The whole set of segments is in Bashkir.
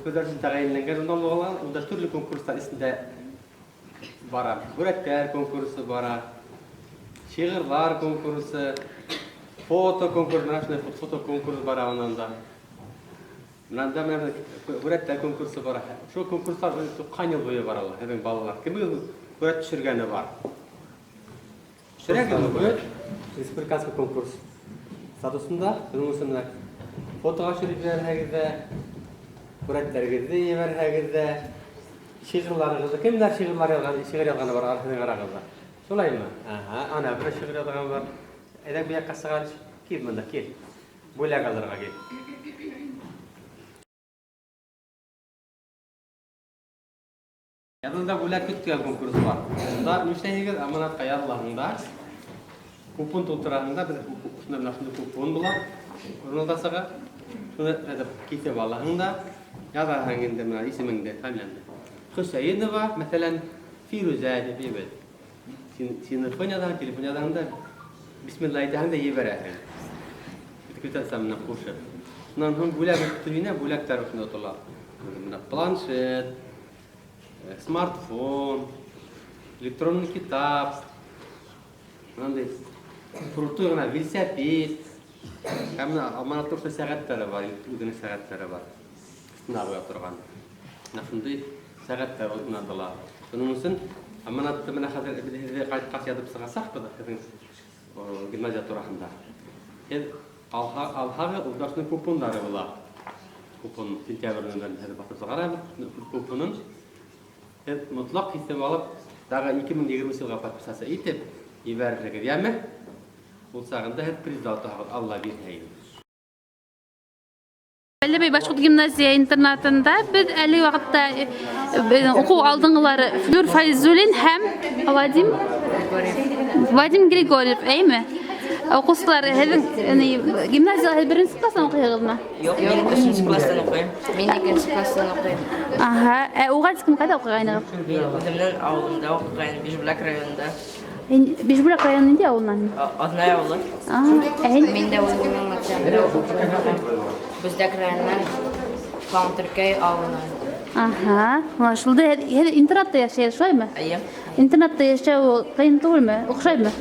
Үҫмерҙәр өсөн тәғәйенләнгән журнал булған, унда төрлө конкурстар эсендә бара. Һүрәттәр конкурсы бара, шиғырҙар конкурсы, фото конкурс, менә шундай фото конкурс бара унан да. Менә анда менә һүрәттәр конкурсы бара. Шул конкурслар 90 йыл буйы баралар. Һеҙҙең балалар. Кемегеҙ һүрәт төшөргәне бар? Төшөрәгеҙме һүрәт? Республиканский конкурс статусында. Шуның өсөн менә фотоға төшөрөп ебәрһәгеҙ ҙә, һүрәттәрегеҙҙе ебәрһәгеҙ ҙә, шиғырларығыҙҙы, кемдәр шиғырлар яҙған, шиғыр яҙғаны бар һеҙҙең арағыҙҙа? Шулаймы? Аһа, ана бер шиғыр яҙған бар. Әйҙә, бу яҡҡа сыға әле. Кил бында, кил. Бүләк алырға кил. Янында бүләк көт дигән конкурс бар. Унда нишләйһегеҙ? Аманатҡа яҙылаһың да, купон тултыраһың да, беҙ шунда менә шундый купон була. Журналда сыға. Шуны әҙер киҫеп алаһың да, яҙаһың инде менә исемеңде, фамилияңды. Хөсәйенова, мәҫәлән, Фирүзә дип ебет. Синефон яҙаһың, телефон яҙаһың да, бисмилла әйтәһең дә ебәрәһең. Квитанция менән ҡушып. Шуннан һуң бүләк өҫтөнә бүләктәр шунда тола. Менә планшет, смартфон, электронный китап, мынандай крутой гына велосипед. Һәм менә аманатның шундай сәгатьләре бар, үзенең сәгатьләре бар. Стена куя торган. Менә шундый сәгатьләр уйнатыла. Шуның өчен аманатты менә хәзер без һеҙҙе ҡайтҡас яҙып сығасаҡбыҙ һеҙҙең гимназия тураһында. Һеҙ алһа, алһағыҙ, унда шуның купондары була. Купон сентябрҙән һеҙ баҫып сығарабыҙ купонын. Һеҙ мотлаҡ киҫеп алып, тағы 2020 йылға подписаться итеп ебәрерһегеҙ, йәме? Ул сағында һеҙ призда отаһығыҙ, Алла бирһә инде. Бәләбәй башҡорт гимназия интернатында беҙ әлеге ваҡытта беҙҙең уҡыу алдынғылары Флүр Фәйзуллин һәм Вадим Вадим Григорьев, әйме? Уҡыусылар, һеҙҙең гимназияла һеҙ беренсе класстан уҡыйһығыҙмы? Юҡ, мин өсөнсө класстан уҡыйым. Мин икенсе класстан уҡыйым. Аһа, ә уға тиклем ҡайҙа уҡығайнығыҙ? Мин үҙемнең ауылымда уҡығайным, Бишбүләк районында. Бишбүләк районы ниндәй ауылынан? Аҙнай ауылы. Ә һин? Мин дә үҙемнең мәктәбемдә уҡығайным. Бүздәк районының Ҡаңтыркәй ауылынан. Аһа, аңлашылды. Һеҙ интернатта йәшәйһегеҙ, шулаймы? Эйе. Интернатта йәшәү ҡыйын түгелме? Оҡшаймы?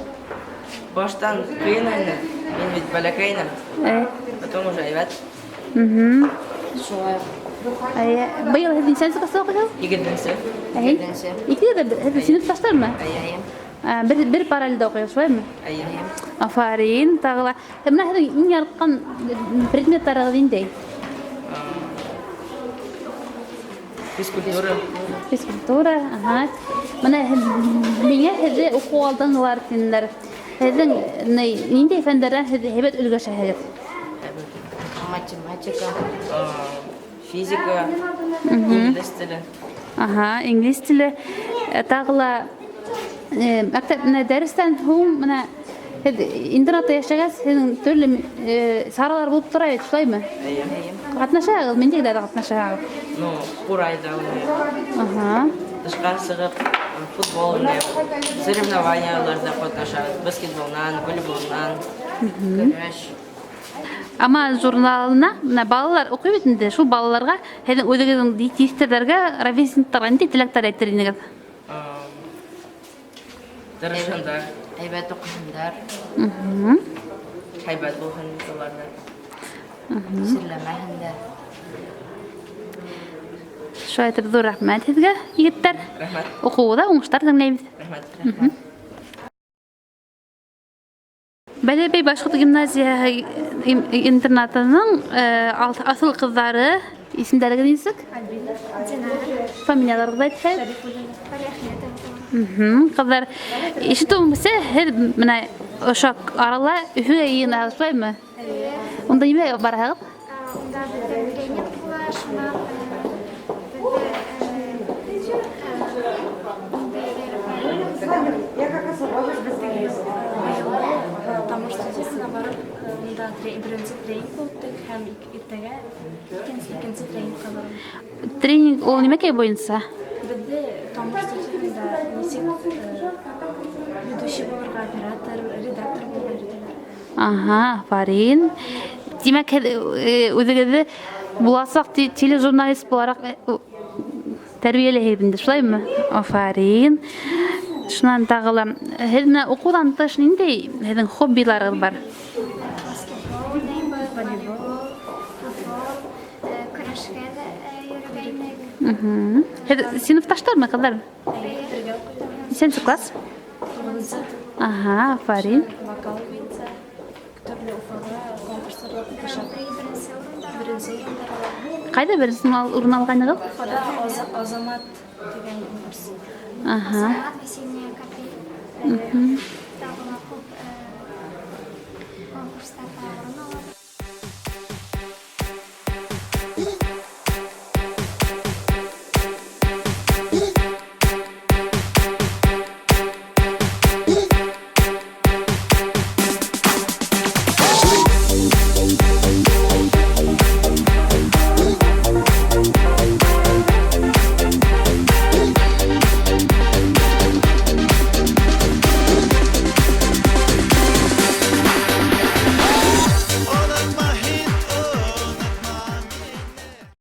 Баштан ҡыйын ине. Мин бит бәләкәй инем. Потом уже әйбәт. Шулай уҡ. Эйе. Быйыл һеҙ нисәнсе класста уҡыйһығыҙ? Һигеҙенсе. Һигеҙенсе. Икегеҙ ҙә һеҙ синыфташтармы? Эйе. Бер, бер параллельдә уҡыйһығыҙ, шулаймы? Эйе. Афарин, тағы ла. Бына һеҙҙең иң яратҡан предметтарығыҙ ниндәй? Физкультура. Физкультура, ага. Бына миңә һеҙҙе уҡыу алдынғылар тинеләр. Һеҙҙең ниндәй фәндәрҙән һеҙ һәйбәт өлгәшәһегеҙ? Математика. Физика, инглиз теле. Ага, инглиз теле. Тағы ла мәктәп менә дәрестән һуң менә һеҙ интернатта йәшәгәс, һеҙҙең төрлө саралар булып тора бит, шулаймы? Эйе. Ҡатнашаһығыҙ, ниндәйҙәрҙә ҡатнашаһығыҙ? Ну, ҡурайҙа уйнайбыҙ. Ага. Тышҡа сығып футбол уйнайбыҙ. Соревнованияларҙа ҡатнашабыҙ. Баскетболдан, волейболдан, көрәш. Аман журналына менә балалар уҡый бит инде, шул балаларға һеҙҙең үҙегеҙҙең тиҫтерҙәргә, ровесниктарға ниндәй теләктәр әйтер инегеҙ? Тырышһындар. Һәйбәт уҡыһындар. Һәйбәт булһын уларҙа. Сирләмәһендәр. Шулай итеп, ҙур рәхмәт һеҙгә, егеттәр. Рәхмәт. Уҡыуығыҙҙа уңыштар теләйбеҙ. Рәхмәт. Рәхмәт. Бәләбәй башҡорт гимназияһы интернатының аҫыл ҡыҙҙары, исемдәрегеҙ нисек? Альбина. Динара. Фамилияларығыҙҙы әйтһәгеҙ. Шәрифуллина. Фәлиәхметова. Ҡыҙҙар, ишетеүемсә, һеҙ менә ошо арала Өфөгә йыйынаһығыҙ, шулаймы? Эйе. Унда нимә бараһығыҙ? Унда беҙҙә тренинг була, шунан Тамыр студиясына барып, унда беренсе тренинг булып һәм иртәгә икенсе тренингка барам. Тренинг ул нимәкәй буйынса? Беҙҙе Тамыр студияһында нисек ведущий булырға, оператор, редактор булырға өйрәтәләр. Ага, афарин. Тимәк, һеҙ үҙегеҙҙе Буласаҡ тележурналист булараҡ тәрбиәләйһегеҙ инде, шулаймы? Афарин. Шунан тағы ла, һеҙ менә уҡыуҙан тыш ниндәй һеҙҙең хоббиларығыҙ бар? Баскетбол уйнайбыҙ, волейбол, футбол, көрәшкә дә йөрөгәйнек. Һеҙ синыфташтармы, ҡыҙҙар? Бергә уҡыйбыҙ. Нисәнсе класс? Туғыҙынсы. Аһа, афарин. Вокал буйынса төрлө Уфала конкурстарҙа ҡатнаша. Беренсе урындар. Беренсе урындар ала. Ҡайҙа беренсе урын алғайнығыҙ? Уфада Азамат тигән конкурс. Аһа. Азамат, весенняя капель. Тағы ла.